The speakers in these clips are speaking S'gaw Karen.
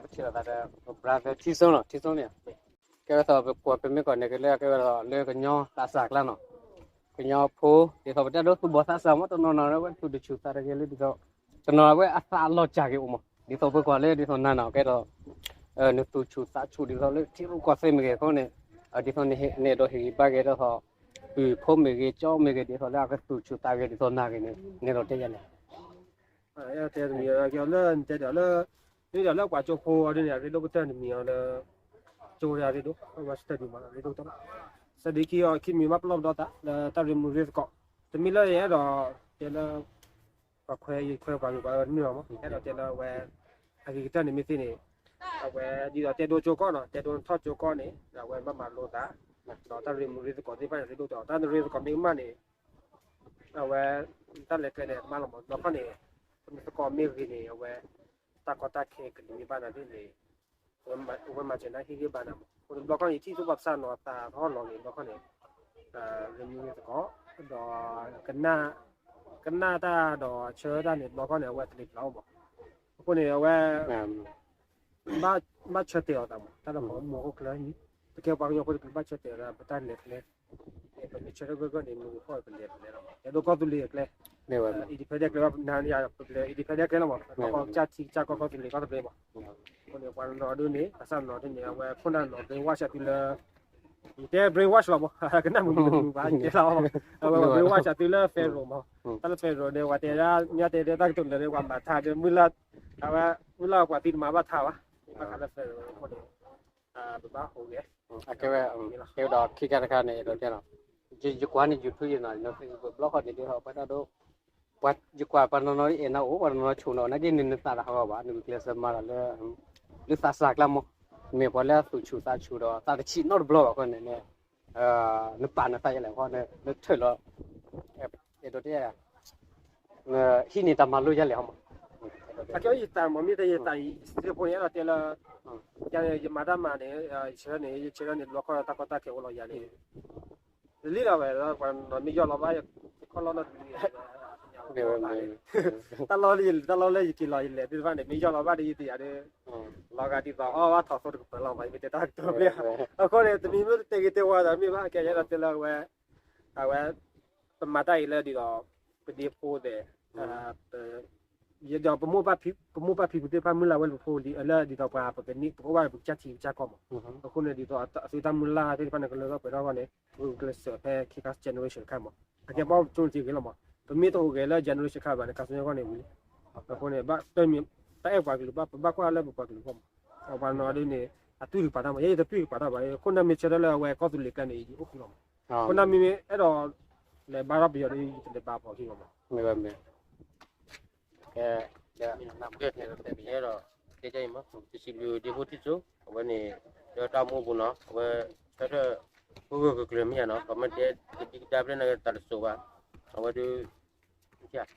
ပထံၣ်လိာ်သးဒီး brother ထံစိနီၤ ထံစိန့ၣ် ကဲဝဲသိးပကွၢ်ပမ့ၢ်ကွၢ်န့ၣ်ကလၢကဲဝဲသိးလၢကညီသးစၢ်ကျါနီၤ ကညီဖိ ဒ်သိးပတဲဒိသူၣ်ဘီၣ်သးစၢ်မ့ၢ် တနီၤနီၤဝဲသူၣ်တဆူၣ်သးတဂ့ၤလၢဒ်သိး တနီၤဝဲအသးအလီၤစၢ်က့ၤအိၣ်မး ဒ်သိးပကွၢ်လၢဒ်သိးနၤနီၤ ကဲဒီး နသူၣ်ဆူၣ်သးဆူၣ်ဒ်သိးလၢထံရူၢ်ကီၢ်သဲးမ့ၢ်ဂ့ၤအဃိန့ၣ် ဒ်သိးနအဲၣ်ဒိးဟ့ၣ်ဂံၢ်ဘါက့ၤဒ်သိး ပုၢ်ဖိမ့ၢ်ဂ့ၤ ကၠီမ့ၢ်ဂ့ၤ ဒ်သိးလၢအကသူၣ်ဆူၣ်သးဂ့ၤဒ်သိးနၤဂ့ၤန့ၣ် နဲဒိးတဲယၤန့ၣ် တဲတမံၤလၢ မ့ၢ်ဒီးလၢပှၤကၠိဖိအီၤဒ်န့ၣ် အရ့ဒိၣ်ကတၢၢ်တမံၤအီၤလၢ ကၠိဝဲအရ့ဒိၣ် ဝဲစတၢၢ်ဒံးမး အရ့ဒိၣ်ကတၢၢ် စဒံခံအီၤခံမံၤမးပလီၢ်ပဒီသး လၢတၢ်ရ့မူရ့သကိး တမံၤလၢယအဲၣ်ဒိး တဲလၢ ပှၤခွဲးယခွဲးပှၤဂ့ၤပှၤအၢတမ့ၢ်ဘၣ်မး အဲၣ်ဒိးတဲလၢအဝဲ အဂ့ၤကတၢၢ်န့ၣ်မ့ၢ်သ့န့ၣ် အဝဲဒ်သိးတဲဒိကၠိကီၢ်နီၤ တဲဒိထီၣ်ကၠိကီၢ်န့ၣ် အဝဲဘၣ်မၤလိသး ဒီးတၢ်ရ့မူရ့သကိးသ့ၣ်တဖၣ်န့ၣ် ရ့ဒိၣ်ကတၢၢ် တၢ်ရ့သကိးမ့ၢ်ကမၣ်န့ၣ် အဝဲ တၢ်လဲၤကျဲန့ၣ် ကမၣ်လီၤမး ဘျီခီန့ၣ် ပမ့ၢ်သကိးမ့ၢ်ဂ့ၤန့ၣ် အဝဲ တၢ်ကီတၢ်ခဲကလံၤမ့ၢ်ဘၣ်နၤသ့ၣ်န့ၣ် အဝဲမၤစၢၤနၤဟ့ၣ်ဂံၢ်ဘါနၤမး အဃိန့ၣ် ဘျီခီန့ၣ် ယထံၣ်သူၣ်ဘီၣ်သးစၢ်နီၤသးထီၣ်လီၤန့ၣ် ဘျီခီန့ၣ် ရ့မူရ့သကိး ဒီး ကနၣ်တၢ်ဒီးဆၢတၢ်န့ၣ် ဘျီခီန့ၣ် အဝဲတလံၤဖျါအိၣ်မး အဃိန့ၣ် အဝဲ ဘၣ်ဆၢတဲာ်အီၤသးမး တၢ်လၢပမိၢ်အိၣ်ချၢ ပကဲပှၤကညီဖိတကလုာ်ဘၣ်ဆၢတဲာ်အီၤသး ပတၢ်လဲၤကျဲ ပမ့ၢ်ဆၢထၢၣ်ဂၢၢ်ဂၢၢ်န့ၣ် မ့ၢ်ဂ့ၤဖီၣ်ပလဲၤပလဲၤလီၤမး တဲဒိကီၢ်သူလ့ၤအကျဲ independent ကျဲဘၣ် နၤယၤပလဲၤ independent ကျဲလီၤမး ကီၢ်ကၢ်ထံကၢ်ကီၢ်သူလ့ၤကီၢ်သူလ့ၤမး အဃိန့ၣ် ပှၤနီၤဒုန့ၣ် အစၢ်နီၤဒုန့ၣ် အဝဲခိၣ်နၢ်နီၤ brainwash အသုလၢ ယတဲ brainwash လီၤမး ကနၣ်မုာ်မုာ်မုာ်ဘၣ် ယတဲလီၤ အဝဲ brainwash အသုလၢ federal မး တၢ်လၢ federal န့ၣ် ပှၤတဲဒၣ် မ့ၢ်တဲဒၣ်တၢ်ကတိၤလၢၤန့ၣ် ပှၤမၤထါဒီး မုၢ်လၢ် အဝဲ မုၢ်လၢ်ပှၤသံတမၤဘၣ်ထါဘၣ် ဘၣ်ဃးလၢ federal အဃိန့ၣ် ပဘၣ်ဟူးဂဲၤ အကဲဝဲ ကဲဝဲဒီးခံခါတခါန့ၣ် အဲၣ်ဒိးတဲလီၤ ယကွၢ်န့ၣ် YouTube ယနီၤ Facebook ဘျီဃီန့ၣ်ဒ်သိး ပှၤတၢ်ဒိ ပှၤ ယကွၢ်ပှၤနီၤနီၤအဲၣ်နၤအိၣ် ပှၤနီၤနီၤဆိၣ်နီၤ နာ်က့န့ၣ် နသးတဟးဂီၤဘၣ် နဂုာ်ကျဲးစၢးမၤတၢ်လၢ လၢသးစၢ်ကျါမး မ့ၢ်ပှၤလၢအသူၣ်ဆူၣ်သးဆူၣ်ဒီး သးတဆံးနီတဘျီဘၣ်အဃိန့ၣ် နပာ်နသးယလဲၣ်အဃိန့ၣ် နထၢၣ်လီၤ အဲၣ်ဒိးတဲ ဟံးန့ၢ်တၢ်မၤလိယလဲၣ်ဟီမး အကဲယသးမး မ့ၢ်တဲယသး စ့ဖိန့ၣ် အဲၣ်ဒိးတဲလၢ ယမၤတၢ်မၤန့ၣ် ယဆၢန့ၣ် ယဆၢန့ၣ် ဘျီခီတၢ်ကီတၢ်ခဲအိၣ်လီၤယၤန့ၣ် တလံၢ်လီၤဝဲ ပှၤနီၤမ့ၢ်ယီၢ်လီၤဘၣ် ယခီၣ်လီၢ်နီတမံၤ တၢ်လီၢ်လၢ တၢ်လီၢ်လၢယက့ၤလီၤယလဲၤသ့ၣ်တဖၣ်န့ၣ် မ့ၢ်ယီၢ်လီၤဘၣ်ဒီးယသ့ၣ်ယၤဒီး လီၤဂာ်ဒ်သိး အီၣ်ဘၣ်ထီၣ်သိတကပၤလီၤမး ယမ့ၢ်တဲတၢ်ကတိၤမ့ၢ် အဃိန့ၣ် တမံၤမ့ၢ်တတဲဂ့ၤတဲဝါဒီးမ့ၢ်ဘၣ် ကဲယအဲၣ်ဒိးတဲလၢအဝဲ အဝဲ ပမၤတၢ်အံၤလၢဒ်သိး ပဒ့ဖိသ့ၣ် ဒီးပမိၢ်ပၢ်ဖံဖုသ့ၣ်တဖၣ်မုၢ်လၢ်ဝဲလၢပဖိလံၤ လၢဒ်သိးပှၤပကန့ၢ် ပကအိၣ်ဘၣ်ပကစၢ်ထံကစၢ်ကီၢ်မး အဃိန့ၣ်ဒ်သိး အသုတၢ်မုၢ်လၢ်သ့ၣ်တဖၣ်န့ၣ် ကလၢထီၣ်ပှဲၤထီၣ်အဂီၢ်န့ၣ် ပကကျဲးစၢးဖဲခံခါ generation တခါမး အကဲပှၤကၠိတဂ့ၤလီၤမး ပမ့ၢ်တဟူးဂဲၤလၢ generation တခါဘၣ်န့ၣ် ကးစၢ်ယဂီၢ်န့ၣ်ဝံၤ အဃိန့ၣ် ဘၣ်တမံၤ တၢ်အဲၣ်ပှၤကလုာ်ဘၣ် ပဘၣ်ကွၢ်လၢပပှၤကလုာ်အဂီၢ်မး ပှၤနီၤဒ်န့ၣ် အသွံၣ်တကပၤတၢ်မး ယဲယတသွံၣ်တကပၤတၢ်ဘၣ် ခိၣ်နၢ်မ့ၢ်ဆၢထၢၣ်လၢအဝဲကီၢ်သူလ့ၤကျဲန့ၣ် ယအိၣ်ဃုာ်လီၤမး ခိၣ်နၢ်မ့မ့ၢ်အဲၣ်ဒိး လဲၤဘါထီၣ်ပယီၤဒီး ယတလဲၤဘါဖီခံဘၣ်မး မ့ၢ်ဝဲမ့ၢ် ကဲ ဒီး ကဲ တဲမ့ၢ်ဒီး ကဲကဲအံၤမး တစံးဘျုးဒ့ဖိထံၣ်စိ အဝဲန့ၣ် လၢတၢ်အိၣ်မူအပူၤနီၤ အဝဲ ဆၢထၢၣ် ဂၢၢ်ဂၢၢ်ကျၢၤကျၢၤမ့ၢ်ဧါနီၤ ပမ့ၢ်တဲကဒံကဒါဖဲလဲၣ်န့ၣ် တၢ်တစိၤဘၣ် အဝဲဒုး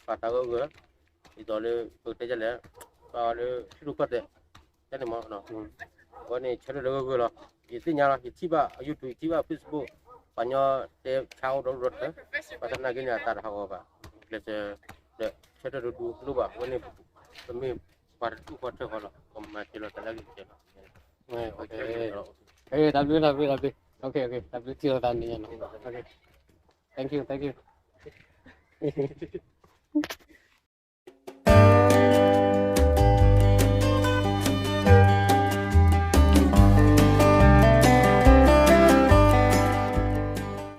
ပာ်သးဂၢၢ်ဂၢၢ် ဒ်သိးလၢ ပကတဲဒ်လဲၣ် ပာ်အီၤလၢထံရူၢ်ကီၢ်သဲး တၢ်န့ၣ်မး အဝဲန့ၣ် ဆၢထၢၣ်လၢဂၢၢ်ဂၢၢ်လီၤ ယသ့ၣ်ညါလီၤ ယထံၣ်ဘၣ်အ YouTube ယထံၣ်ဘၣ် Facebook ပှၤညီတဲဆါအိၣ်ဒီးဒီးတၢ် ဘၣ်ဆၣ်သနာ်က့န့ၣ် အသးတဟးဂီၤဘၣ် ကျဲးစၢး ဒီးဆၢထၢၣ်တဒူလိၣ်ဘၣ် အဝဲန့ၣ် ပမ့ၢ်ပှၤတဒူၣ်ဃီထၢဃီလီၤ ပမၤစၢၤလီၤတၢ်လၢအဂ့ၤကတၢၢ်လီၤ တၢ်ဘျုး တၢ်ဘျုး တၢ်ဘျုး OK OK တၢ်ဘျုးထံၣ်လိာ်သးန့ၣ်လီၤ OK thank you thank you